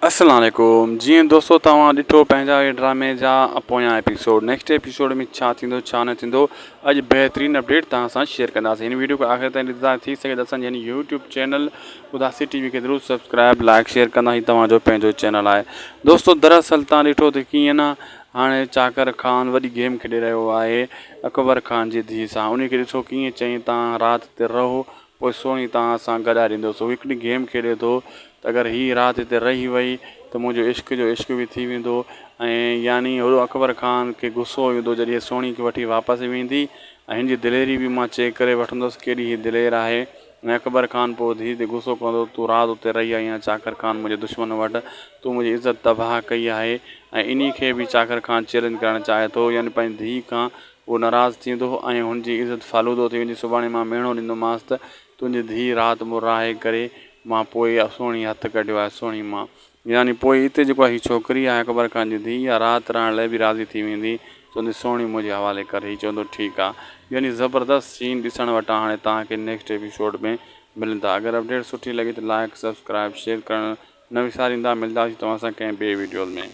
السلام عليڪم جيئن دوستو توهان ڏٺو پنهنجا هي ڊرامي جا پويان ايپيسوڊ نيڪسٽ ايپيسوڊ ۾ ڇا ٿيندو ڇا نه ٿيندو اڄ بهترين اپڊيٽ توهان سان شيئر ڪنداسين هن ويڊيو کي آخر تائين ڏسندا ٿي سگهي ته اسان جي هن يوٽيوب چينل اداسي ٽي وي کي ضرور سبسڪرائب لائڪ شيئر ڪندا هي توهان جو پنهنجو چينل آهي دوستو دراصل توهان ڏٺو ته ڪيئن نه هاڻي چاڪر خان وڏي گيم کيڏي رهيو آهي اڪبر خان جي ڌيء سان ان کي ڏسو ڪيئن چئين توهان رات تي رهو پوء سهڻي توهان سان گڏائي ڏيندس. هو هڪڙي گيم کيڏي ٿو ته اگر هيء رات هتي رهي وئي ته منهنجو عشق جو عشق به ٿي ويندو ۽ يعني هوڏو اڪبر خان کي غصو ايندو جڏهن هيء سهڻي کي وٺي واپس ويندي ۽ هن جي دليري به مان چيڪ ڪري وٺندس ڪيڏي هيء دلير آهي ۽ اڪبر خان پوء ڌيء تي غصو ڪندو تون رات اتي رهي آئي آهين چاڪر خان منهنجي دشمن وٽ تون منهنجي عزت تباهه ڪئي آهي ۽ انهي کي به چاڪر خان چئلينج ڪرڻ چاهي ٿو يعني پنهنجي ڌيء کان هو ناراض ٿيندو ۽ هن جي عزت فالودو ٿي ويندي. سڀاڻي مان ميڻو ڏيندومانس ته تنهنجي ڌيء رات مون راهي ڪري مان پوء سهڻي هٿ ڪڍيو آهي. سهڻي مان. يعني پوء اتي جيڪو هي ڇوڪري آهي اڪبر خان جي ڌيء اها رات رهڻ لئه به راضي ٿي ويندي. چوندي سهڻي منهنجي حوالي ڪر. هي چوندو ٺيڪ آ. يعني زبردست سين ڏسڻ وٽان هاڻي توهان کي نيڪسٽ ايپيسوڊ ۾ ملندا. اگر اپڊيٽ سٺي لڳي ته لائيڪ سبسڪرائب شيئر ڪرڻ نه وساريندا. ملداسين توهان سان ڪنهن ٻئي وڊيوز ۾.